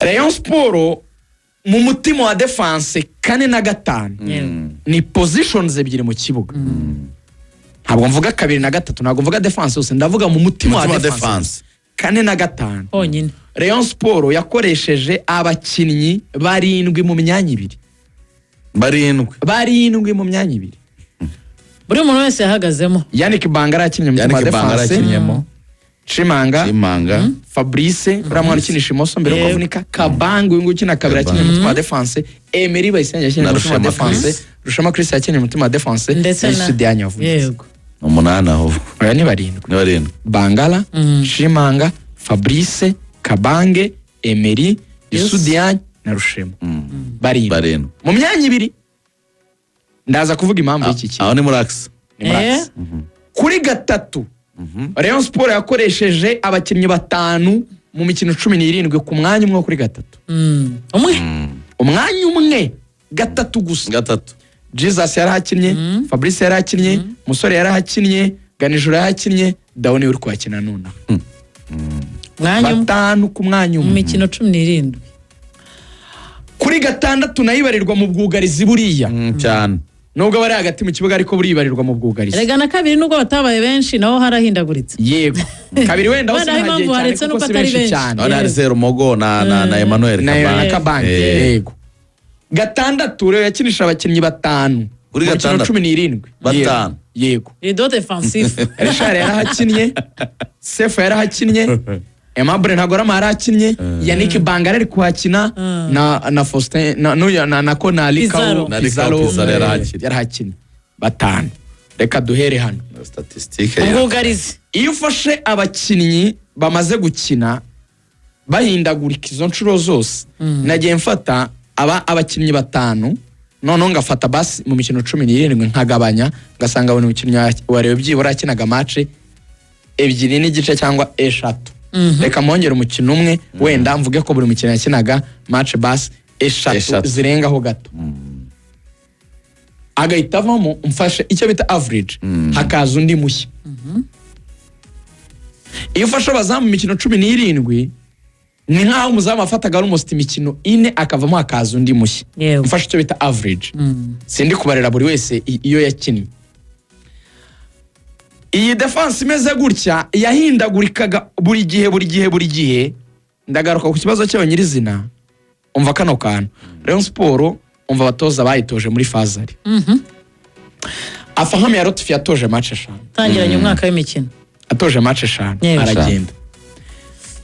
Rayon Sport mu mutima wa défense, kane na gatanu, ni positions ebyiri mu kibuga. Ntabwo mvuga kabiri na gatatu, ntabwo mvuga défense yose, ndavuga mu mutima wa Umutima wa défense, défense. Kane na gatanu honyine. Rayon Sport yakoresheje abakinnyi barindwi mu myanya ibiri. Barindwi? Barindwi mu myanya ibiri. Buri muntu wese yahagazemo. Yannick Bangara yakinnye mu mutima wa Yannick Bangara défense. Yakinnyemo. Chimanga. Imanga. Fabrice, uriya mwana ukinisha imoso mbere yuko avunika, Kabange, uyu nguyu ukina kabiri, yakinnye mu mutima wa défense, Emery Bayisenge yakinnye Na mu mutima wa Rushema défense. Chris. Rushema Chris yakinnye mu mutima wa défense. Ndetse na Youssou Diagne wavunitse. Umunani ahubwo. Oya, ni barindwi. Ni barindwi. Bangala, Chimanga, Fabrice, Kabange, Emery, Youssou Youssou. Diagne na Rushema, barindwi Barindwi. mu myanya ibiri. Ndaza kuvuga impamvu y'iki kintu. Aho ni muri axe. Ni muri axe. Kuri gatatu, Rayon Sport yakoresheje abakinnyi batanu mu mikino 17 ku mwanya umwe wo kuri gatatu. Umwe. Umwanya umwe, gatatu gusa. Gatatu. Jesus yarahakinnye, Fabrice yarahakinnye, Musore yarahakinnye, Ganijuru yarahakinnye, Dawuni uri kuhakina nonaha. Umwanya umwe. Batanu ku mwanya mu umwe. mikino 17. Kuri gatandatu nayo ibarirwa mu bwugarizi buriya. Cyane. Nubwo bari hagati mu kibuga, ariko buribarirwa mu bwugarizi. Erega na kabiri, nubwo batabaye benshi, naho harahindaguritse. Yego, kabiri wenda hose Wenda aho ntagiye impamvu cyane haretse kuko nuko si atari benshi benshi. cyane. Aho hari Serumogo na Emmanuel Na Kabange. Kabange. Yego, gatandatu rero yakinisha abakinnyi batanu Kuri mu mikino gatandatu? 17. Batanu. Yego. Rideau défensif. Richard yarahakinnye, Sefu yarahakinnye, Aimable Ntagorama yarahakinnye, Yannick Bangara ari kuhakina, na Faustin na n'uyu na ko na Likao. Pizarro. Na Likao Pizarro yarahakinnye. Yarahakinnye. Batanu, reka duhere hano. Statistique. Ubwugarizi. Iyo ufashe abakinnyi bamaze gukina bahindagurika izo nshuro zose, nagiye mfata abakinnyi batanu, noneho ngafata basi mu mikino 17, nkagabanya, ngasanga buri mukinnyi wa Rayon byibura yakinaga match ebyiri n'igice cyangwa eshatu. Reka mwongere umukino umwe, wenda mvuge ko buri mukinnyi yakinaga match basi eshatu, Eshatu. zirengaho gato, agahita avamo. Mfashe icyo bita average, hakaza undi mushya. Iyo ufashe abazamu mu mikino 17, ni nk'aho umuzamu afataga almost imikino ine, akavamo hakaza undi mushya. Mfashe icyo bita average, sindi kubarira buri wese iyo yakinnye. Iyi défense imeze gutya yahindagurikaga buri gihe, buri gihe, buri gihe. Ndagaruka ku kibazo cy'ayo nyirizina. Umva kano kantu: Rayon Sport, umva abatoza bayitoje muri fazari. Afahmia Lotfi yatoje match eshanu. Tangiranye umwaka w'imikino. Atoje match eshanu, aragenda.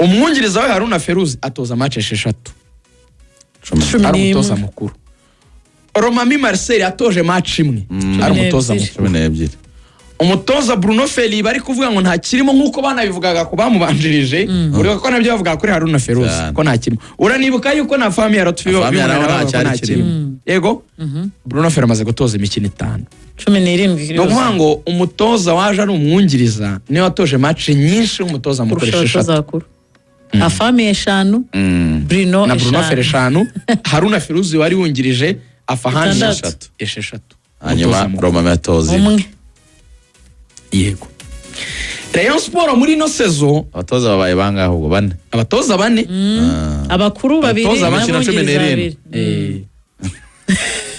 Umwungiriza we Haruna Feruzi atoza match esheshatu. Cumi Ari umutoza n'imwe. mukuru. Romami Marcel atoje match imwe, ari umutoza 12. mukuru. 12. Umutoza Bruno Ferry bari kuvuga ngo ntakirimo, nk'uko banabivugaga ku bamubanjirije. Uribuka ko nabyo bavugaga kuri Haruna Feruzi Cyane. ko ntakirimo? Uranibuka yuko na Afahmia Lotfi Afahmia nawe bavuga ko ntacyari. ntakirimo? Yego, Bruno Ferry amaze gutoza imikino itanu. 17. Ni ukuvuga ngo umutoza waje ari umwungiriza niwe watoje match nyinshi, umutoza mukuru Kurusha esheshatu. abatoza bakuru. Afahmia eshanu, Bruno Na Bruno Ferry eshanu. eshanu, Haruna Feruzi wari wungirije Afahmia Itandatu. esheshatu. Hanyuma Umutoza mukuru. Romami atoza Umwe. Yego, Rayon Sport muri ino saison, Abatoza babaye bangahe ubwo? Bane? Abatoza bane. Abakuru babiri Abatoza bakina cumi n'abungiriza n'irindwi. babiri.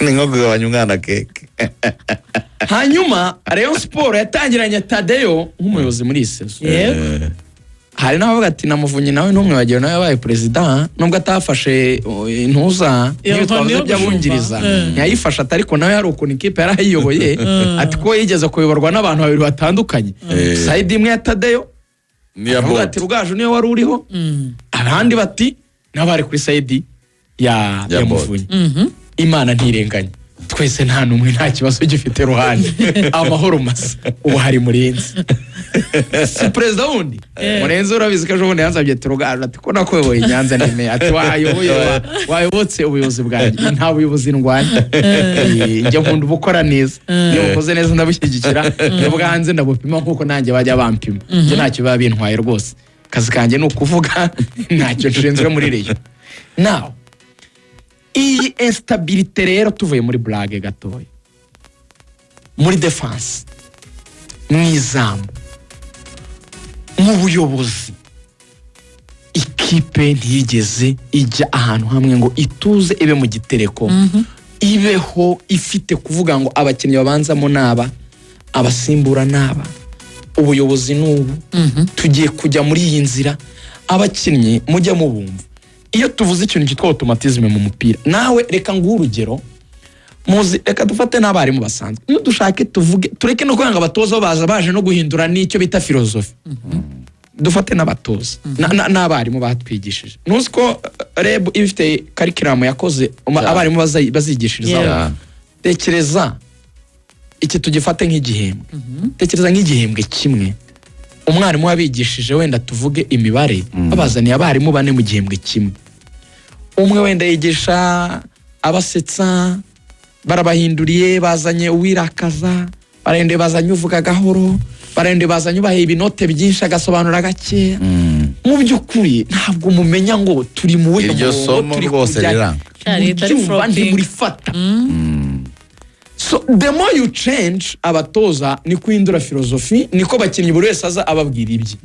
Ni nko kugabanya umwana keke. Hanyuma Rayon Sport yatangiranye Tadeyo nk'umuyobozi muri iyi saison. Hari n'abavuga ati na Muvunyi nawe ntumwibagiwe, nawe yabaye perezida, nubwo atafashe intuza Iyo nk'iyo nkoni twavuze yo by'abungiriza. gushumba. Ntiyayifashe ati, ariko nawe hari ukuntu ikipe yarayiyoboye, ati ko yigeze kuyoborwa n'abantu babiri batandukanye, side imwe ya Tadeyo Niya avuga board. ati Rugaju niwe wari uriho, abandi bati n'abari kuri side ya Ya ya board. Muvunyi. Imana ntirenganya, twese nta n'umwe nta kibazo gifite ruhande, amahoro masa. Ubu hari Murenzi, si perezida wundi Murenzi. Urabizi ko ejo bundi yansabye turugaju, ati ko nakuyoboye i Nyanza nemeye, ati wayoboye wayobotse ubuyobozi bwanjye. Nta buyobozi ndwanya. Njya nkunda ubukora neza. Iyo bukoze neza ndabushyigikira, iyo bwanze ndabupima nk'uko nanjye bajya bampima. Njye ntacyo biba bintwaye rwose, akazi kanjye ni ukuvuga, ntacyo nshinzwe muri Rayon. Nawe iyi instabilité rero, tuvuye muri blague gatoya, muri défense, mu izamu, mu buyobozi, Ikipe ntiyigeze ijya ahantu hamwe ngo ituze, ibe mu gitereko, ibeho ifite kuvuga ngo abakinnyi babanzamo naba, abasimbura naba, ubuyobozi n'ubu, tugiye kujya muri iyi nzira. Abakinnyi mujya mubumva, iyo tuvuze ikintu cyitwa automatisme mu mupira, nawe reka nguhe urugero. Muzi, reka dufate n'abarimu basanzwe, iyo dushake tuvuge, tureke no kuvuga ngo abatoza bo baza baje no guhindura n'icyo bita filozofi. Dufate n'abatoza n'abarimu batwigishije. Ntuzi ko REB iba ifite curriculum yakoze abarimu bazigishirizaho? Yeah. Tekereza iki, tugifate nk'igihembwe. Tekereza nk'igihembwe kimwe umwarimu wabigishije, wenda tuvuge imibare, babazaniye abarimu bane mu gihembwe kimwe. Umwe wenda yigisha abasetsa, barabahinduriye bazanye uwirakaza, barahinduye bazanye uvuga gahoro, barahinduye bazanye ubaha ibinote byinshi agasobanura gakeya. Mu by'ukuri ntabwo mumenya ngo turi mu wuhe Iryo murongo somo turi rwose kujya. riranga. Cyane, ritari Mubyumva, flopping. ntimurifata. So the more you change abatoza, niko uhindura filozofi, niko abakinnyi buri wese aza ababwira ibye.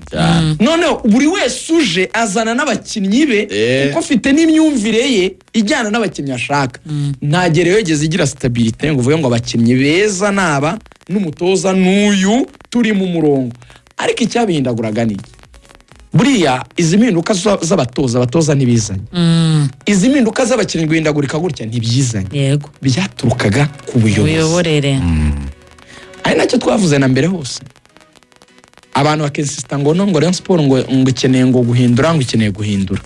Noneho buri wese uje azana n'abakinnyi be, kuko afite n'imyumvire ye ijyana n'abakinnyi ashaka. Nta rero yigeze igira stabilité ngo uvuge ngo abakinnyi beza naba n'umutoza n'uyu, turi mu murongo. Ariko icyabihindaguraga ni iki? Buriya izi mpinduka z'abatoza, abatoza ntibizanye. Izi mpinduka z'abakinnyi guhindagurika gutya ntibyizanye. Byaturukaga ku buyobozi, Ubuyoborere. Ari nacyo twavuze na mbere hose. Abantu bakinsista ngo no ngo Rayon Sport ngo ikeneye ngo guhindura, ngo ikeneye guhindura.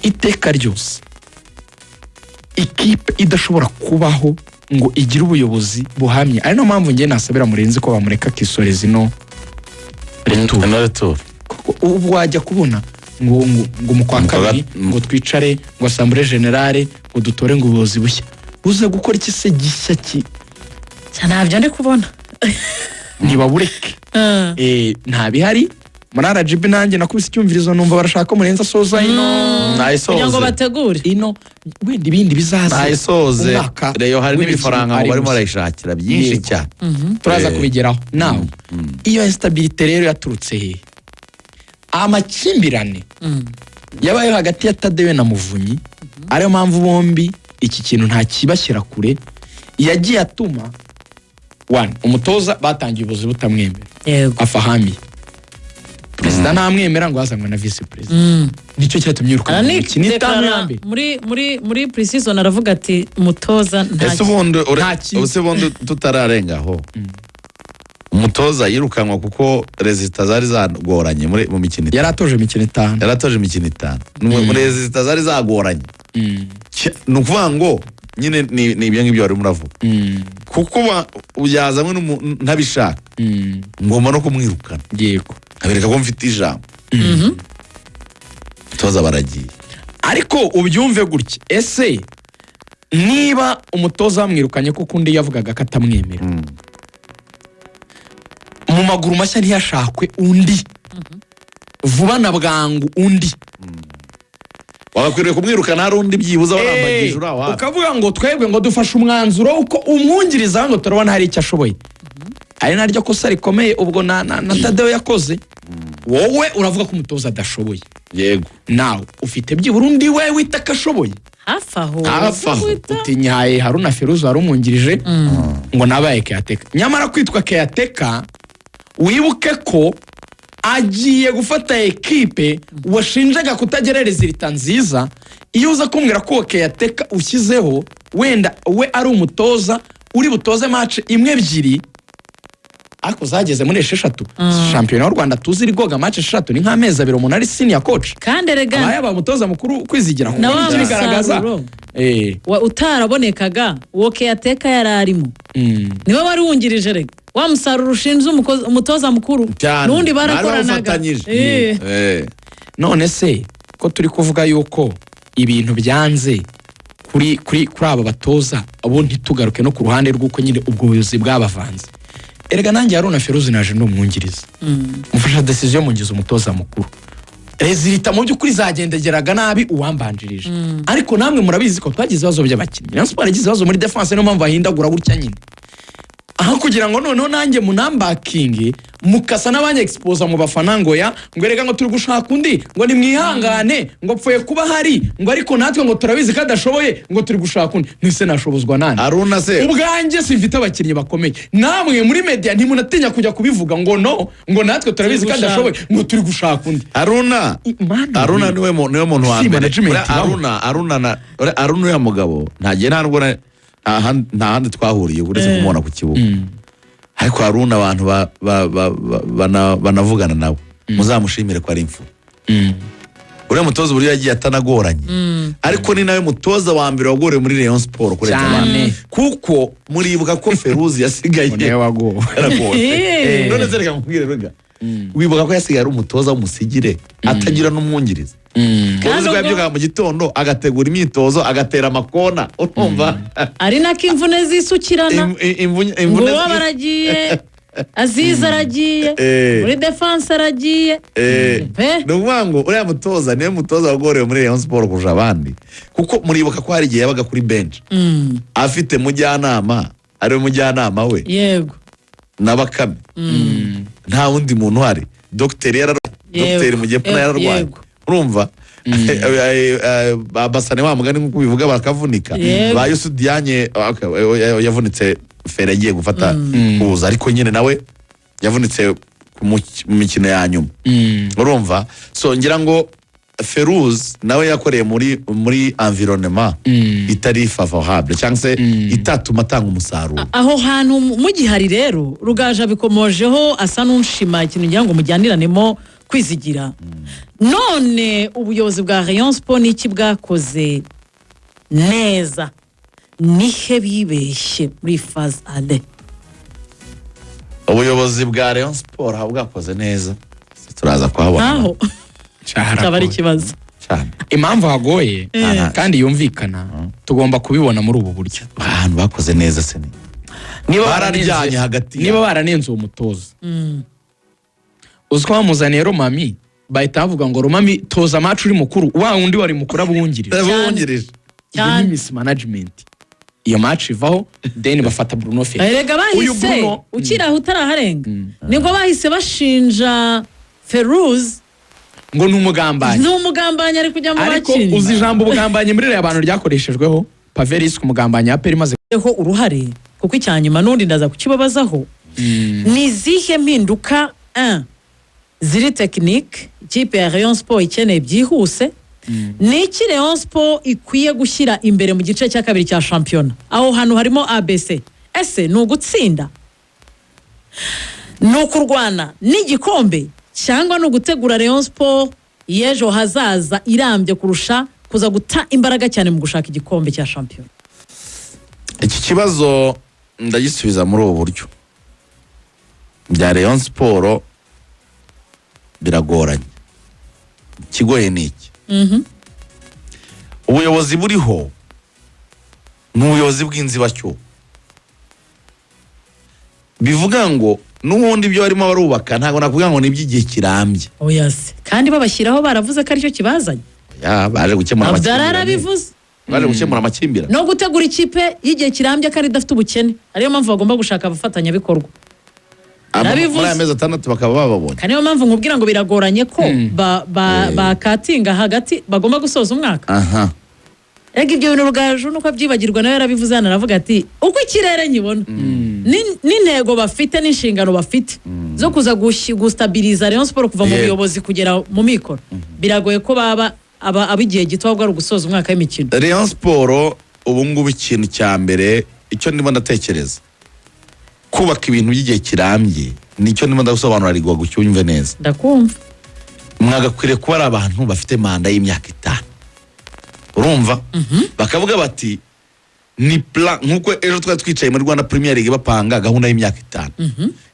Iteka ryose ikipe idashobora kubaho ngo igire ubuyobozi buhamye, ari niyo mpamvu ngiye nasabira Murenzi ko bamureka akisoreza ino retour. Ino retour. Kuko ubu wajya kubona ngo mu kwa Mu kwa kabiri ngo twicare, ngo assemblée générale, ngo dutore ngo ubuyobozi bushya. Uze gukora iki se gishya ki? Ntabyo ndi kubona. Ntibabureke. Nta bihari muri RGB. Nanjye nakubise icyumvirizo, numva barashaka ko Murenzi asoza ino. Kugira ngo Nayisoze. bategure. Ino, wenda ibindi bizaza. Nayisoze. Umwaka Reyo hari w'imikino n'ibifaranga ngo ari barimo mushya. barayishakira byinshi cyane. Turaza kubigeraho nawe. Iyo instabilité rero yaturutse hehe? Amakimbirane yabayeho hagati ya Tadeyo na Muvunyi, ariyo mpamvu bombi iki kintu nta kibashyira kure, yagiye atuma one, umutoza batangiye ubuyobozi butamwemera. Afahamiye perezida ntamwemera, ngo hazanwe na visi perezida. Nicyo cyatumye yirukanwa mu mikino 5 ya mbere. Muri pre-season aravuga ati umutoza nta Ese ubundi Nta kintu. Ese ubundi tutararenga aho, umutoza yirukanwa kuko résultats zari zagoranye mu mikino 5? Yari atoje imikino 5. Yaratoje imikino 5, muri résultats zari zagoranye. Ni ukuvuga ngo nyine ni ibyo ngibyo wari muravuga, kuko byazanywe ntabishaka, ngomba no kumwirukana, nkabereka ko mfite ijambo. Umutoza baragiye. Ariko ubyumve gutya: ese niba umutoza bamwirukanye kuko undi yavugaga ko atamwemera, mu maguru mashya ntiyashakwe undi vuba na bwangu undi? Wagakwiriye kumwirukana hari undi byibuze warambagije uri aho hafi. Ukavuga ngo twebwe ngo dufashe umwanzuro uko umwungiriza, ngo turabona hari icyo ashoboye. Ari naryo kosa rikomeye ubwo na Tadeyo yakoze. Wowe uravuga ko umutoza adashoboye, nawe ufite byibura undi we wita ko ashoboye? Hafi aho. Hafi aho. Utinyaye Haruna Feruzi wari umwungirije ngo nabaye caretaker. Nyamara kwitwa caretaker, wibuke ko agiye gufata ekipe washinjaga kutagira résultats nziza. Iyo uza kumbwira ko uwo caretaker ushyizeho wenda we ari umutoza uri butoze match imwe, ebyiri, ariko zageze muri 6, shampiyona y'u Rwanda tuzi iri goga match 6 ni nk'amezi 2 umuntu ari senior coach, Kandi erega aba yabaye umutoza mukuru kwizigira na wa bigaragaza. musaruro utarabonekaga, uwo caretaker yari arimo, niwe wari wungirije. Rega wa musaruro ushinze umutoza mukuru Cyane. n'undi Bari barakoranaga. bawufatanyije. None se ko turi kuvuga yuko ibintu byanze kuri aba batoza, abo ntitugaruke no ku ruhande rw'uko nyine ubwo buyobozi bwabavanze? Erega nanjye Haruna Feruzi naje ndi umwungiriza, mufasha décision, mungiza umutoza mukuru. Résultats mu by'ukuri zagendegeraga nabi uwambanjirije, ariko namwe murabizi ko twagize ibibazo by'abakinnyi. Rayon Sport yagize ibibazo muri défense, niyo mpamvu bahindagura gutya nyine. Aho Aho kugira ngo noneho nanjye munambakinge, mukasa n'abanyexposa mu bafana, ngo ya ngo erega ngo turi gushaka undi, ngo nimwihangane, ngo pfuye kuba hari, ngo ariko natwe ngo turabizi ko adashoboye, ngo turi gushaka undi. Ntise nashobozwa nande? Aruna se? Ubwanjye simfite abakinnyi bakomeye. Namwe muri media ntimunatinya kujya kubivuga ngo no, ngo natwe turabizi ko Turi gushaka. adashoboye, ngo turi gushaka undi. Aruna. Imana. Aruna niwe muntu wa Si mbere. management Uriya ibaho. Aruna, Aruna na uriya Aruna, uriya mugabo ntagiye, nta nubwo nta handi twahuriye uretse kumubona ku kibuga. Ariko Aruna abantu banavugana nawe, muzamushimire ko ari imfura. Uriya mutoza uburyo yagiye atanagoranye, ariko ni nawe mutoza wa mbere wagorewe muri Rayon Sport kurenza Cyane. abandi, kuko muribuka ko Feruzi yasigaye Niwe wagowe. yaragowe. Eh. None se reka nkubwire, rega wibuka ko yasigaye ari umutoza w'umusigire, atagira n'umwungiriza? Kandi Uzi ko yabyukaga mu gitondo agategura imyitozo, agatera amakona, urumva? Ari nako imvune zisukirana. Ngo Imvune uwo baragiye, Aziza aragiye, muri défense aragiye. Pe. Ni ukuvuga ngo uriya mutoza niwe mutoza wagorewe muri Rayon Sport kurusha abandi, kuko muribuka ko hari igihe yabaga kuri bench afite mujyanama, ariwe mujyanama we na Bakame, nta wundi muntu uhari. Dogiteri yararwaye, dogiteri mu gihe yararwaye. Urumva, Basane, wa mugani nk'uko ubivuga, bakavunika. Ba Yusu Dianye, okay, yavunitse fere agiye gufata kuza, ariko nyine nawe yavunitse mu mikino ya nyuma, urumva? So ngira ngo Feruz nawe yakoreye muri environnement itari favorable cyangwa se itatuma atanga umusaruro. Aho hantu mugihari rero, Rugaje abikomojeho, asa n'unshima ikintu ngira ngo mujyaniranemo kwizigira. None ubuyobozi bwa Rayon Sport n'iki bwakoze neza, nihe bibeshye muri phase aller? Ubuyobozi bwa Rayon Sport aho bwakoze neza turaza kuhabona. Ntaho cyaba ari ikibazo. Cyane. Impamvu hagoye kandi yumvikana, tugomba kubibona muri ubu buryo. Ahantu bakoze neza se ni Niba Bararyanye hagati niba yabo. baranenze uwo mutoza, uzi ko bamuzaniye Romami, bahita bavuga ngo Romami toza match uri mukuru, wa wundi wari mukuru abuwungirije. Bungirije. Iyo ni mismanagement. Iyo match ivaho, then bafata Bruno Ferry. Erega Uyu bahise Bruno ukiri aho utaraharenga, nibwo bahise bashinja Feruz ngo ni umugambanyi. Ni umugambanyi, ari kujya mu Ariko bakinnyi. uzi ijambo ubugambanyi muri reba abantu ryakoreshejweho Paveris ku mugambanyi APR imaze ho uruhare, kuko icya nyuma n'undi ndaza kukibabazaho. Ni izihe mpinduka un, ziri technique ikipe ya Rayon Sport ikeneye byihuse? Ni iki Rayon Sport ikwiye gushyira imbere mu gice cya kabiri cya shampiyona? Aho hantu harimo ABC. Ese ni ugutsinda, ni ukurwana n'igikombe, cyangwa ni ugutegura Rayon Sport y'ejo hazaza irambye kurusha kuza guta imbaraga cyane mu gushaka igikombe cya shampiyona? Iki kibazo ndagisubiza muri ubu buryo. Bya Rayon Sport biragoranye. Ikigoye ni iki? Ubuyobozi buriho ni ubuyobozi bw'inzibacyuho, bivuga ngo n'ubundi ibyo barimo barubaka ntabwo nakuvuga ngo ni iby'igihe kirambye. Oya se, kandi babashyiraho baravuze ko aricyo kibazanye. Ya, baje gukemura Abdara amakimbirane. yarabivuze. Baje gukemura amakimbirane. No gutegura ikipe y'igihe kirambye kandi idafite ubukene, ariyo mpamvu bagomba gushaka abafatanyabikorwa. Narabivuze. Muri aya mezi 6 bakaba bababonye. Kandi niyo mpamvu nkubwira ngo biragoranye ko bakatinga hagati, bagomba gusoza umwaka. Erega ibyo bintu Rugaju nuko abyibagirwa, nawe yarabivuze hano, aravuga ati uko ikirere nkibona n'intego bafite n'inshingano bafite zo kuza gustabiriza Rayon Sport kuva mu buyobozi kugera mu mikoro, biragoye ko baba ab'igihe gito, ahubwo ari ugusoza umwaka w'imikino. Rayon Sport ubu ngubu ikintu cya mbere icyo ndimo ndatekereza, kubaka ibintu by'igihe kirambye, nicyo ndimo ndagusobanura rigwa gucyumve neza. Ndakumva. Mwagakwiriye kuba ari abantu bafite manda y'imyaka 5, urumva? Bakavuga bati ni plan, nk'uko ejo twari twicaye muri Rwanda Premier League bapanga gahunda y'imyaka 5.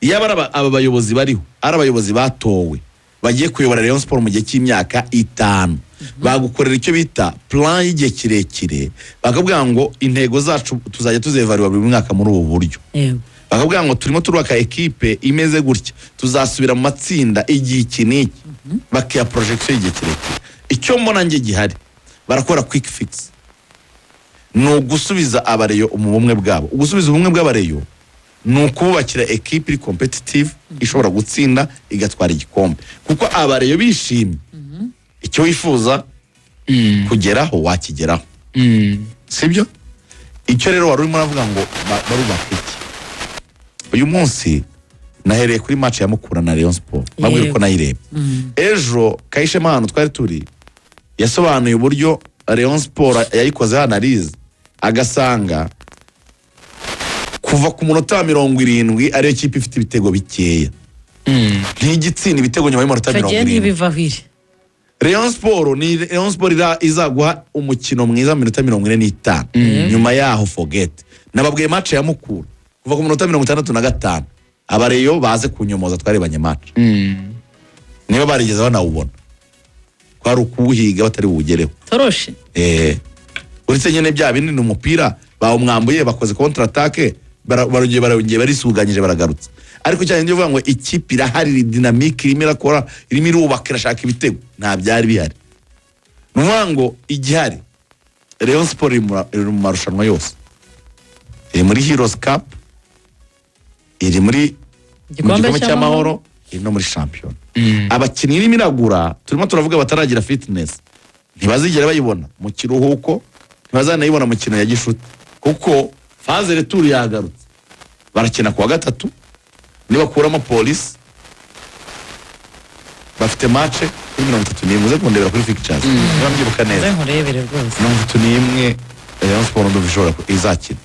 Iyo aba ari aba bayobozi bariho, ari abayobozi batowe bagiye kuyobora Rayon Sport mu gihe cy'imyaka 5, bagukorera icyo bita plan y'igihe kirekire, bakavuga ngo intego zacu tuzajya tuzevaluwa buri mwaka muri ubu buryo. Bakavuga ngo turimo turubaka ekipe imeze gutya, tuzasubira mu matsinda igihe iki n'iki, bakiha projection y'igihe kirekire. Icyo mbona njye gihari, barakora quick fix, ni ugusubiza abareyo mu bumwe bwabo, ugusubiza ubumwe bw'abareyo. Ni ukubakira ekipe iri competitive, ishobora gutsinda igatwara igikombe, kuko aba Rayon bishimye, icyo wifuza kugeraho wakigeraho, sibyo? Icyo rero wari urimo uravuga ngo barubaka iki? Uyu munsi nahereye kuri match ya Mukura na Rayon Sport, babwira uko nayireba ejo. Kayishema, ahantu twari turi, yasobanuye uburyo Rayon Sport yayikozeho analyse, agasanga kuva ku munota wa 70 ariyo kipe ifite ibitego bikeya, ntigitsinda ibitego nyuma y'umunota Icyo mirongo gihe irindwi ntibivaho iri. Rayon Sport ni Rayon Sport, izaguha umukino mwiza mu minota 45, nyuma yaho forget. Nababwiye match ya Mukura, kuva ku minota 65, aba Rayon baze kunyomoza, twarebanye match, niba barigeze banawubona, kwari ukuwuhiga batari buwugereho. Toroshe. Uretse nyine bya bindi, ni umupira bawumwambuye, bakoze contre attaque, barongeye barongeye barisuganyije, baragarutse. Ariko cyane nibyo uvuga ngo ikipe irahari, iri dynamique, irimo irakora, irimo irubaka, irashaka ibitego, nta byari bihari. Ni ukuvuga ngo igihari, Rayon Sport iri mu marushanwa yose, iri muri Heroes Cup, iri muri mu Igikombe gikombe cy'Amahoro, iri no muri shampiyona. Abakinnyi irimo iragura, turimo turavuga bataragira fitness, ntibazigera bayibona mu kiruhuko, ntibazanayibona mu mikino ya gishuti, kuko phase retour yagarutse, barakina kuwa gatatu. Nibakuramo Polisi bafite match kuri 31. Uze kundebera kuri fixtures niba mbyibuka neza. Nze nkurebere rwose. 31 Rayon Sport ndumva ishobora izakina.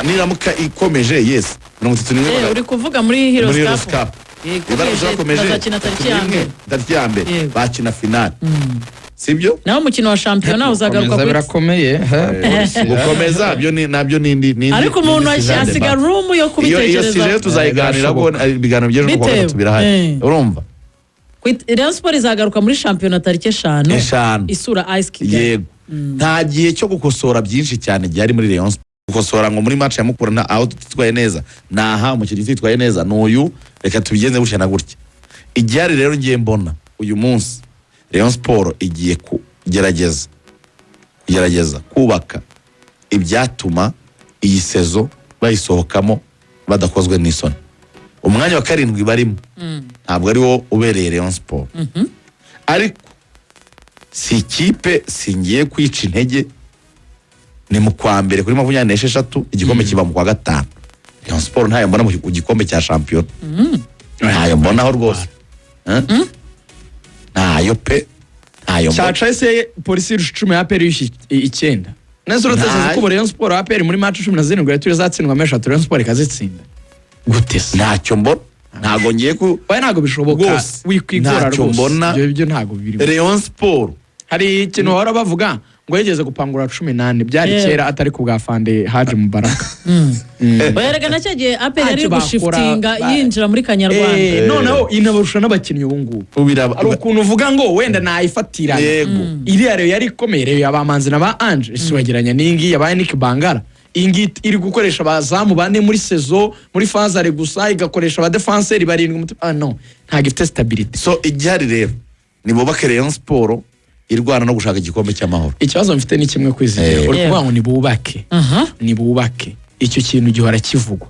Niramuka ikomeje, yes, 31. Uri kuvuga muri Heroes Muri Heroes Cup. Cup. Ikomeje, Bakomeje, bazakina tariki ya 1. Tariki ya 1 bakina finale, sibyo? Naho umukino wa shampiyona uzagaruka Gukomeza kuri birakomeye ha, Polisi. Gukomeza byo ni nabyo ni Ariko umuntu ni sujet asiga débat. room yo Iyo kubitekereza. Sujet tuzayiganira, ko ibiganiro by'ejo kuwa Bitewe. gatatu birahari. Urumva? Rayon Sport izagaruka muri shampiyona tariki 5, 5. isura AS Kigali. Yego, nta gihe cyo gukosora byinshi cyane gihari muri Rayon Sport. Gukosora ngo muri match ya Mukura na aho tutitwaye neza, naha umukinnyi utitwaye neza n'uyu, reka tubigenze gutya na gutya. Igihari rero ngiye mbona uyu munsi, Rayon Sport igiye kugerageza kubaka ibyatuma iyi saison bayisohokamo badakozwe n'isoni. Umwanya wa 7 barimo ntabwo ari wo ubereye Rayon Sport, ariko si ikipe singiye kwica intege. Ni mu kwa mbere kuri 26, igikombe kiba mu kwa gatanu. Rayon Sport ntayo mbona mu gikombe cya shampiyona, ntayo mbonaho rwose. Eh? Ntayo pe, ntayo mbona. Cyaca ese Polisi irusha 10, APR irusha 9. Nese uratekereza Ntayo. ko ubu Rayon Sport, APR muri match 17 yatuye izatsindwamo 3, Rayon Sport ikazitsinda gute se? Ntacyo mbona, ntabwo ngiye ku Oya, ntabwo bishoboka. Rwose, Wikwigora ntacyo rwose. mbona. Ibyo ntabwo birimo. Rayon Sport Hari ikintu bahora bavuga ngo yigeze gupangura 14, byari kera, atari ku bwa Fande Haji Mubaraka. Oya, rega na cya gihe APR yari Ntacyo bakora, gushiftinga yinjira muri Kanyarwanda. Noneho inabarusha n'abakinnyi ubu ngubu. Ubiraba. Hari ukuntu uvuga ngo wenda nayifatirana. Iriya rero yari ikomeye, rero yabamanzi na ba Ange isi wageranya n'iyi ngiyi yabaye Nick Bangara. Iyi ngiyi iri gukoresha abazamu bane muri saison, muri phase aller gusa igakoresha abadefanseri barindwi ah no, ntabwo ifite stability. So igihari rero ni bubake Rayon Sport irwana no gushaka igikombe cy'Amahoro. Ikibazo mfite ni kimwe, Kwizigira. Uri kuvuga ngo nibubake, nibubake, icyo kintu gihora kivugwa.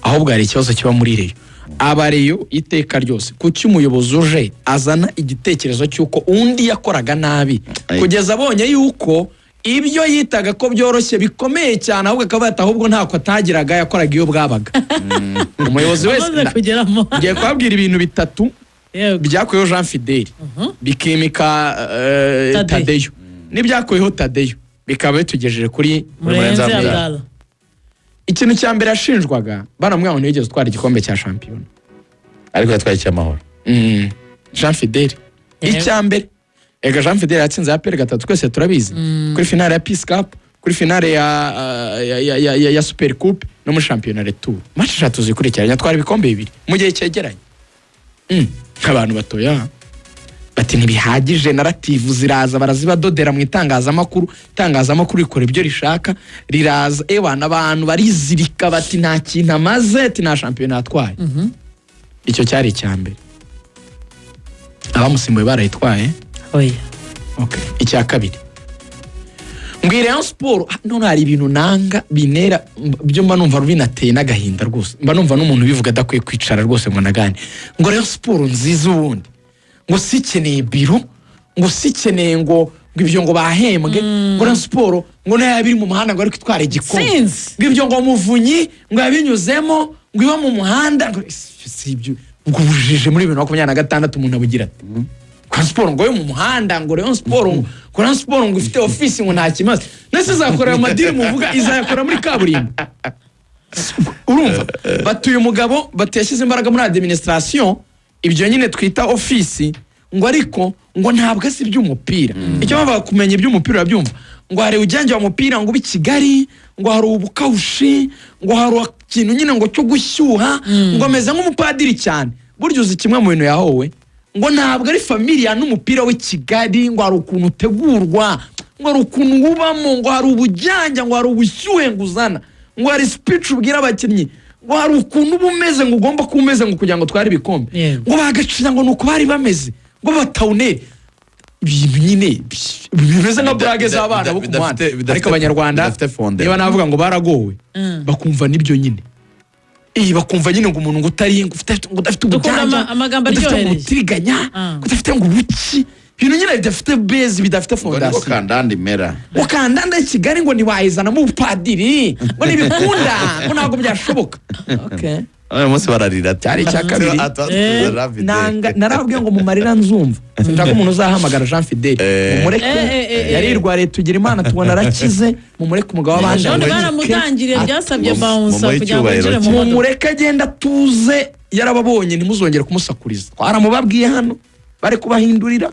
Ahubwo hari ikibazo kiba muri Rayon. Aba Rayon iteka ryose, kuki umuyobozi uje azana igitekerezo cy'uko undi yakoraga nabi, kugeza abonye yuko ibyo yitaga ko byoroshye bikomeye cyane, ahubwo akaba yata, ahubwo ntako atagiraga, yakoraga iyo bwabaga, umuyobozi wese? Amaze kugeramo. Ngiye kubabwira ibintu bitatu byakuyeho Jean Fidele bikimika Tadeyo. Tadeyo, n'ibyakuyeho Tadeyo bikaba bitugejeje kuri Murenzi Murenzi Abdallah. Ikintu cya mbere yashinjwaga, baramubwira ngo ntiyigeze utwara igikombe cya shampiyona. Ariko yatwaye icy'Amahoro. Jean Fidele. Icya mbere, ega Jean Fidele yatsinze APR gatatu, twese turabizi, kuri finale ya Peace Cup, kuri finale ya Super Coupe no muri shampiyona retour, match 3 zikurikiranye atwara ibikombe bibiri mu gihe cyegeranye. Nk'abantu batoya bati ntibihagije. Narrative ziraza, barazibadodera mu itangazamakuru, itangazamakuru rikora ibyo rishaka, riraza ewana, abantu barizirika bati nta kintu amaze, ati nta shampiyona yatwaye. Icyo cyari icya mbere. Abamusimbuye barayitwaye? Oya. Okay. Icya kabiri, Ngo iyi Rayon Sport none hari ibintu nanga binera byo, mba numva binateye n'agahinda rwose, mba numva n'umuntu ubivuga adakwiye kwicara rwose ngo nagane. Ngo Rayon Sport nziza ubundi ngo sikeneye biro, ngo sikeneye ngo ibyo, ngo bahembwe, ngo Rayon Sport ngo nayo yaba iri mu muhanda ngo ariko itwara igikombe. Sinzi. Ngo ibyo, ngo Muvunyi ngo yabinyuzemo ngo iba mu muhanda, ngo si ibyo. Ubwo bujije muri 2026 umuntu abugira ati Rayon Sport ngo yo mu muhanda, ngo Rayon Sport, ngo Rayon Sport ngo ifite ofisi, ngo nta kimaze, nese izakorera amadiri muvuga, izayakora muri kaburimbo? Urumva batuye umugabo bati yashyize imbaraga muri administration, ibyo nyine twita ofisi, ngo ariko ngo ntabwo azi iby'umupira. Icyo bavuga kumenya iby'umupira urabyumva, ngo hari ujyanjye wa mupira ngo ube i Kigali, ngo hari ubukawushi, ngo hari ikintu nyine ngo cyo gushyuha, ngo ameze nk'umupadiri cyane. Burya uzi kimwe mu bintu yahowe, ngo ntabwo ari familiar n'umupira w'i Kigali, ngo hari ukuntu utegurwa, ngo hari ukuntu wubamo, ngo hari ubujyanja, ngo hari ubushyuhe ngo uzana, ngo hari speech ubwira abakinnyi, ngo hari ukuntu uba umeze, ngo ugomba kuba umeze ngo kugira ngo tware ibikombe. Ngo bagacira ngo ni uko bari bameze, ngo batawuneri ibintu nyine bimeze nka burage z'abana bo ku muhanda. Ariko Abanyarwanda bidafite fondement. niba navuga ngo baragowe, bakumva nibyo nyine, iyi bakumva nyine ngo umuntu ngo utari ngo ufite ngo udafite Dukunda ubujyanja, amagambo ngo udafite ngo aryohereye. ubutiriganya, ngo udafite ngo ubuki, ibintu nyine bidafite base, bidafite Ngo niko fondation. Kandanda imera. Ngo kandanda y'i Kigali ngo ntiwayizanamo ubupadiri, ngo ntibikunda, ngo ntabwo byashoboka. Okay. Uyu munsi bararira. Cyari icya kabiri. Nanga narababwiye ngo mu marira nzumva, sinshaka umuntu uzahamagara Jean Fidele. Mumureke, yarirwariye tugira Imana tubona arakize, mumureke umugabo w'abandi. None Amureke. baramutangiriye, byasabye bouncer Mumuhe kugira ngo icyubahiro yinjire mu cye. modoka. Mumureke agenda atuze, yarababonye, ntimuzongere kumusakuriza. Twaramubabwiye hano bari kubahindurira,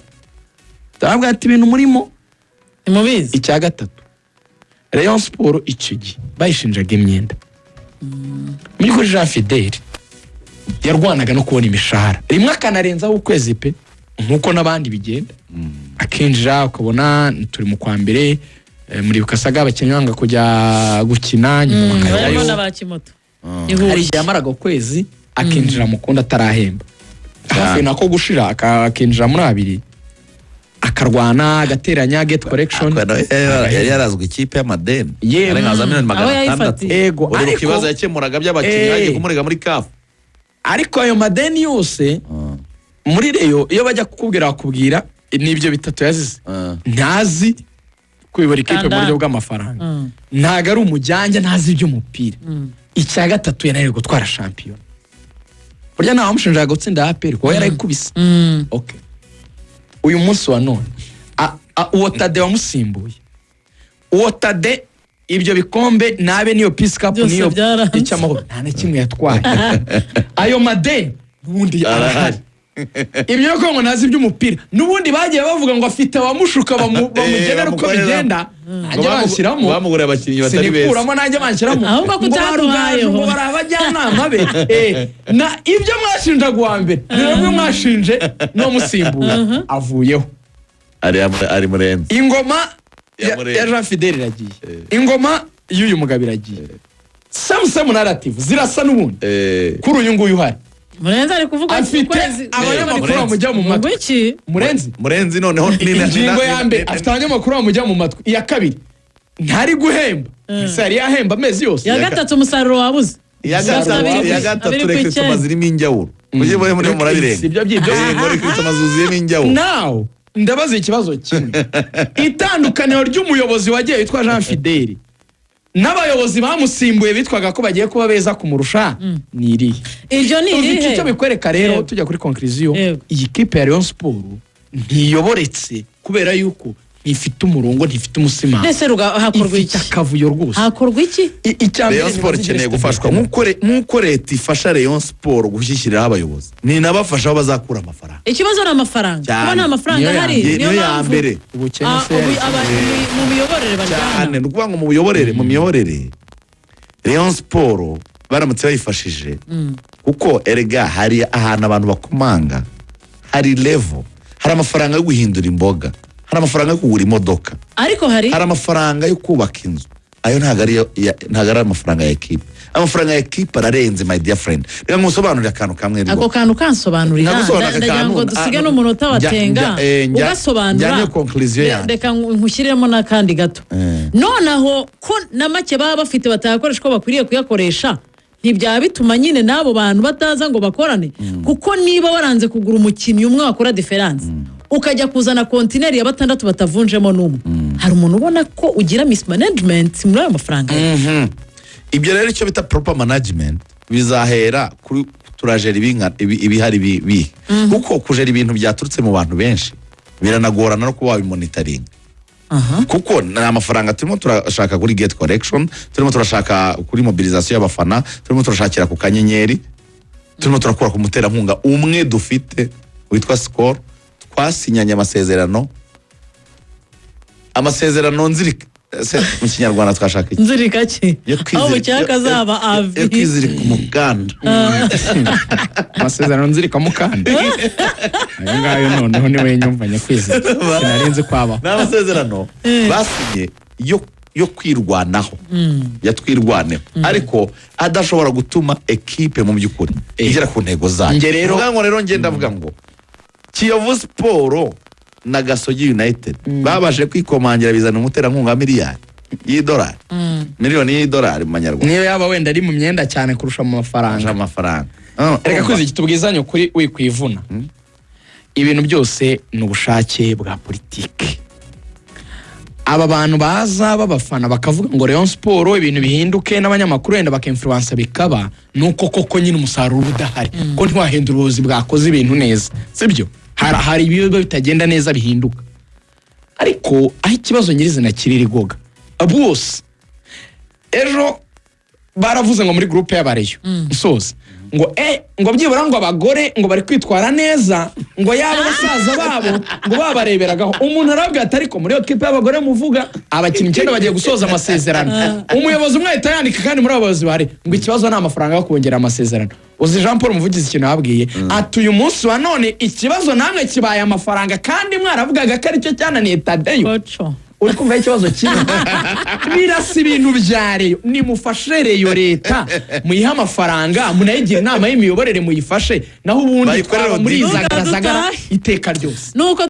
turababwira ati ibintu murimo ntimubizi. Icya gatatu, Rayon Sport icyo gihe bayishinjaga imyenda. Mu by'ukuri Jean Fidele yarwanaga no kubona imishahara, rimwe akanarenzaho ukwezi pe, nk'uko n'abandi bigenda, akinjira ukabona turi mu kwa mbere, muribuka saga abakinnyi banga kujya gukina, nyuma Barimo bakajyayo. na ba Kimoto. Hari Ihuye. igihe yamaraga ukwezi akinjira mu kundi atarahemba, hafi nako gushira, akinjira muri abiri, akarwana agateranya gate collection. Yari yarazwe ikipe y'amadeni. Yewe. Ari nka za miliyoni Aho 600. yayifatiye. Ego, Uribuka ibibazo yakemuraga by'abakinnyi bagiye kumurega muri CAF. Ariko ayo madeni yose muri Rayon, iyo bajya kukubwira bakubwira n'ibyo bitatu yazize: ntazi kuyobora ikipe mu Kanda. buryo bw'amafaranga, ntago ari umujyanja, ntazi iby'umupira. Icya gatatu, yananiwe gutwara shampiyona. Burya nta wamushinjaga gutsinda APR kuko yarayikubise. Okay. Uyu munsi wa none uwo Tade wamusimbuye, uwo Tade ibyo bikombe nabe niyo Peace Cup Byose niyo byaranze. icy'amahoro, nta na kimwe yatwaye. Ayo madeni n'ubundi arahari. Ibyo ko ngo ntazi iby'umupira, n'ubundi bagiye bavuga ngo afite abamushuka bamugenera uko Bamukorera. bigenda, nanjye banshyiramo. Bamuguriye abakinnyi batari beza. Sinikuramo, nanjye banshyiramo. Ahubwo ko Ngo utatubayeho. barugaju, ngo bari abajyanama be. Na ibyo mwashinjaga uwa mbere ni bamwe mwashinje n'uwamusimbuye avuyeho. Ari Murenzi. Ingoma Ya Murenzi. ya Jean Fidele iragiye, ingoma y'uyu mugabo iragiye, same narrative zirasa n'ubundi. Kuri uyu nguyu uhari Murenzi ari kuvuga afite ukwezi abanyamakuru Murenzi. bamujya mu matwi. Ngo iki? Murenzi. Murenzi noneho Ingingo ya mbere, afite abanyamakuru bamujya mu matwi. Iya kabiri, ntari guhemba. Ese yari yahemba amezi yose? Ya gatatu, umusaruro wabuze. Iya gatatu, iya gatatu, Abiri ku recrutement icyenda. zirimo injyawuro, mujye muri murabirenga. Si ibyo byibyo. Ngo recrutement zuzuyemo injyawuro. Nawe ndabaza ikibazo kimwe: itandukaniro ry'umuyobozi wagiye witwa Jean Fidele n'abayobozi bamusimbuye bitwaga ko bagiye kuba beza kumurusha ni irihe? Iryo ni Uzi irihe? icyo bikwereka rero? Yego. Tujya kuri conclusion. Yego. Iyi kipe ya Rayon Sport ntiyoboretse kubera yuko ntifite umurongo, ntifite umusimamo. Mbese hakorwa Ifite iki? akavuyo rwose. Hakorwa iki? Icya mbere, Rayon Sport nibaze ikeneye igire gufashwa stabilité. nk'uko leta ifasha Rayon Sport gushyishyiriraho abayobozi, ni nabafasha aho bazakura amafaranga. Ikibazo ni amafaranga. Cyane. Kuba nta mafaranga Niyo ya ahari, mbere. niyo Niyo ya mpamvu mbere. Ubukene se mu miyoborere Cyane. baryana. Ni ukuvuga ngo mu miyoborere Rayon Sport baramutse bayifashije, kuko erega hari ahantu abantu bakomanga, hari level, hari amafaranga yo guhindura imboga, hari amafaranga yo kugura imodoka, Ariko hari hari amafaranga yo kubaka inzu. Ayo ntabwo ari ntabwo ari amafaranga ya ekipe. Amafaranga ya ekipe ararenze, my dear friend. Reka nkusobanurire akantu kamwe Ako rwose. kantu kansobanurira. Nkagusobanurira aka Ndagira kantu. ngo dusige Ah, n'umunota watenga njya ugasobanura. niyo conclusion yanjye. Reka nkushyiriremo n'akandi gato. Noneho ko na make baba bafite batayakoresha uko bakwiriye kuyakoresha, ntibyaba bituma nyine n'abo bantu bataza ngo bakorane? Kuko niba waranze kugura umukinnyi umwe wakora différence, ukajya kuzana kontineri ya batandatu batavunjemo n'umwe, hari umuntu ubona ko ugira mismanagement muri ayo mafaranga? Ibyo rero, icyo bita proper management, bizahera kuri turajera ibihari kuko kujera ibintu byaturutse mu bantu benshi biranagorana no kuba wabimonitoringa, kuko ni amafaranga turimo turashaka kuri gate collection, turimo turashaka kuri mobilisation y'abafana, turimo turashakira ku kanyenyeri, turimo turakura ku muterankunga umwe dufite witwa Skol. Twasinyanye amasezerano nzirika se, mu Kinyarwanda twashaka iki? Nzirika ki? Yo Aho bucya kazaba yo avi. kwizirika umukanda. Amasezerano nzirikamukanda ayo ngayo noneho niwe nyumva nyakwizirika, sinari nzi kwabaho. Ni amasezerano basinye yo kwirwanaho, yatwirwaneho, ariko adashobora gutuma ekipe mu by'ukuri igera ku ntego zayo. Njye rero- Uvuga ngo rero njye ndavuga ngo Kiyovu Sport na Gasogi United babashe kwikomangira, bizana umuterankunga wa miliyari y'idolari, miliyoni y'idolari mu manyarwanda. Niyo yaba wenda ari mu myenda cyane kurusha mu mafaranga. Amafaranga. Reka kwizi tubwizanye ukuri, wikwivuna. Ibintu byose ni ubushake bwa politiki. Aba bantu baza b'abafana bakavuga ngo Rayon Sport ibintu bihinduke, n'abanyamakuru wenda bakinfluensa bikaba, nuko koko nyine umusaruro uba udahari, ko ntiwahindura ubuyobozi bwakoze ibintu neza, sibyo? Hari ibiba bitagenda neza bihinduka, ariko aho ikibazo nyirizina kiri, rigoga bose ejo baravuze ngo muri groupe y'abareyo nsoza ngo ngo byibura ngo abagore ngo bari kwitwara neza, ngo yaba basaza babo ngo babareberagaho. Umuntu arabwira ati: "Ariko muri iyo kipe y'abagore muvuga, abakinnyi icyenda bagiye gusoza amasezerano." Umuyobozi umwe ahita yandika, kandi muri abo bayobozi bahari, ngo ikibazo ni amafaranga yo kongera amasezerano. Uzi Jean Paul Umuvugizi ikintu yababwiye? Ati: "Uyu munsi wa none ikibazo namwe kibaye amafaranga, kandi mwaravugaga ko aricyo cyananiye Tadeyo." Koco. Uri kumva ikibazo kimwe birasa ibintu bya Rayon. Nimufashe Rayon, leta muyihe amafaranga, munayigire inama y'imiyoborere, muyifashe, naho ubundi Bayikorere twaba muri audit. izagaragara Dutahe. iteka ryose. Nuko.